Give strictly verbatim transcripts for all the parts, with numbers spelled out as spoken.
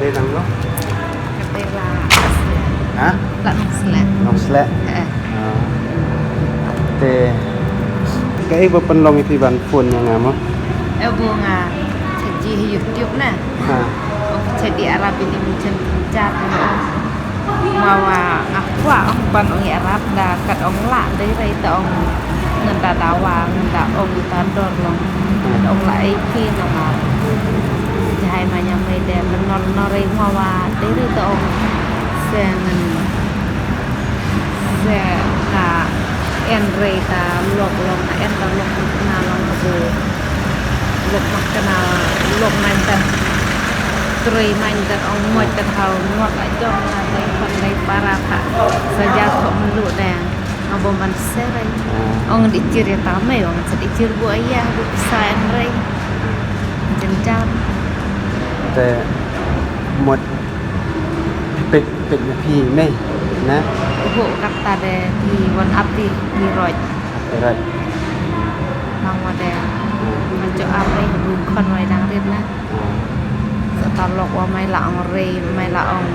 Te nang lo? Kata la Nongsleh. Ha? La Nongsleh. Nongsleh? Eh. Ah. Te kaei ba pynlong ïa phi ban phone ïa nga mo? Eh, bu nga check ji ha YouTube na. Ha. Ong check di Arab ini macam jat mo. Mawa nga kwah ong ban ong ïa Arab da kat ong la dei rei ta ong ngan da dawa ngan da ong ta dor long. Ngan da ong la ei phi na ma. Jahai ma nyam mei de menor nor rei mawa dei rei ta ong se ngan se ka en rei ta lok long ka en ta lok na long ka bu lok mak ka na lok main ta trei main ta ong moj ta hal nuat la jong na dei pan dei para ka sa ja ko melu de nga bom ban se rei ong di chir ya ta mei ong sa di chir bu aya bu sa en rei jen jam. Te mot pek pek na phi mei na. Hu kata de di wan api di roj. Roj. Mang wa de. Ngan jo api bu kon wai dang rit na. Sa ta lok wa mai la ong rei mai la ong.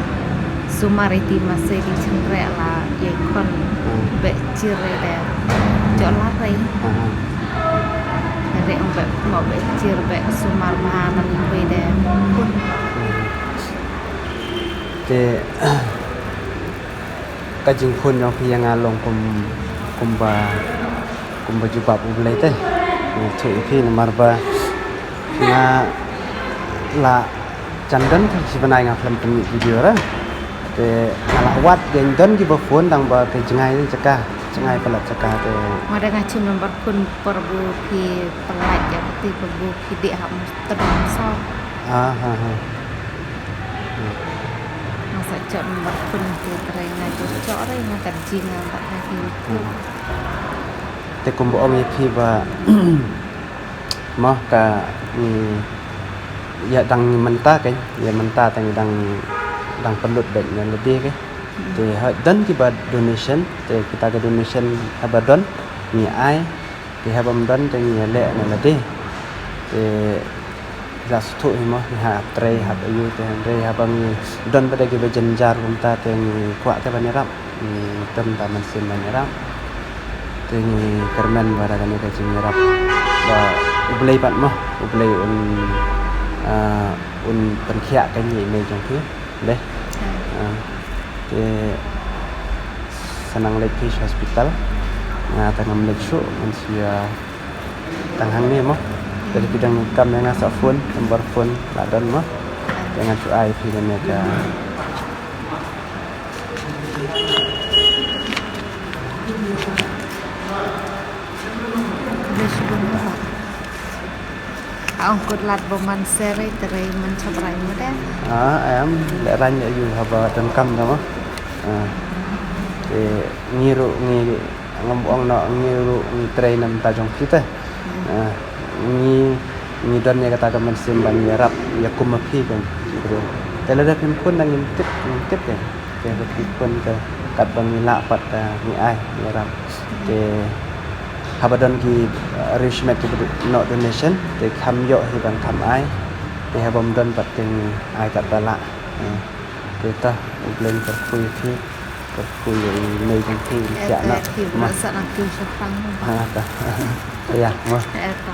Sumar iti masih di chingre la ye kon be chire de. Jo la rei. Rei ong be mo be chir be sumar ma na ni kui de. Kun. Te ka jingkhun jong phi ïa nga long kum kumba kumba jubab U Blei te. Ngi thuh ïa phi namar ba nga la jan don ka shi bnai nga khlem pynmih video ra. Te nga la wad jeng don kiba phone tang ba ka jngai jaka jngai palat jaka te. Nga da nga chim number phone por bu phi pynlait ïa phi por bu phi dih ha mustad so. Ah ha ha. Nga sa chot number phone te trai nga ju chot re nga ka jing nga ba ka hi. Te kumba ong ïa phi ba mo ka ngi ïa dang ngi mynta ka ïa mynta tang dang dang pynlut bad na lade ka. Te ha don kiba donation te kita ka donation haba don ngi ai. Te haba ym don te ngi ïaleh na lade. Te la sngewthuh hi mo ngi hap trei hap ayu te hynrei haba ngi don pat da kiba jynjar kumta te ngi kwah te ban ïarap. Ngi don ta mynsiem ban ïarap. Te ngi kyrmen ba da kane ka jingïarap ba U Blei pat mo U Blei un, ah, un pynkhiah ka ngi mei jong phi. Dei. Ah, te sa nang leit phi sha hospital. Nga te ngam leit shuh ngan shu ïa tang hangne mo. Te phi dang kam ïa nga sa phone number phone la don mo. Te ngan shu ai phi kane ka. Ong kut lad ba man serei terei man chaprai mode. Ah, em, le rang ïa yu haba donkam da ma. Ah. Te ngi ruh ngi ngam ong no ngi ruh ngi trei nam ta jong phi te. Ah, ngi ngi don ïa kata ka mynsiem ban ïarap ïa kum ma phi kan. Te lada phim khun da ngim tip ngim tip kan. Te ba ki khun ka kat ba ngi lah pat ka ngi ai ngi ram. Te haba don ki, eh, arrangement ki ba noh donation te kham ïoh hi ban kham ai. Te haba ym don pat te ngi ai kat ba lah. Eh, te ta U Blei kyrkhu ïa phi kyrkhu ïa i mei jong phi i khiah noh. Te phi ba sa nang phi shapang. Ha ta. Ïa mo. Eh, ta.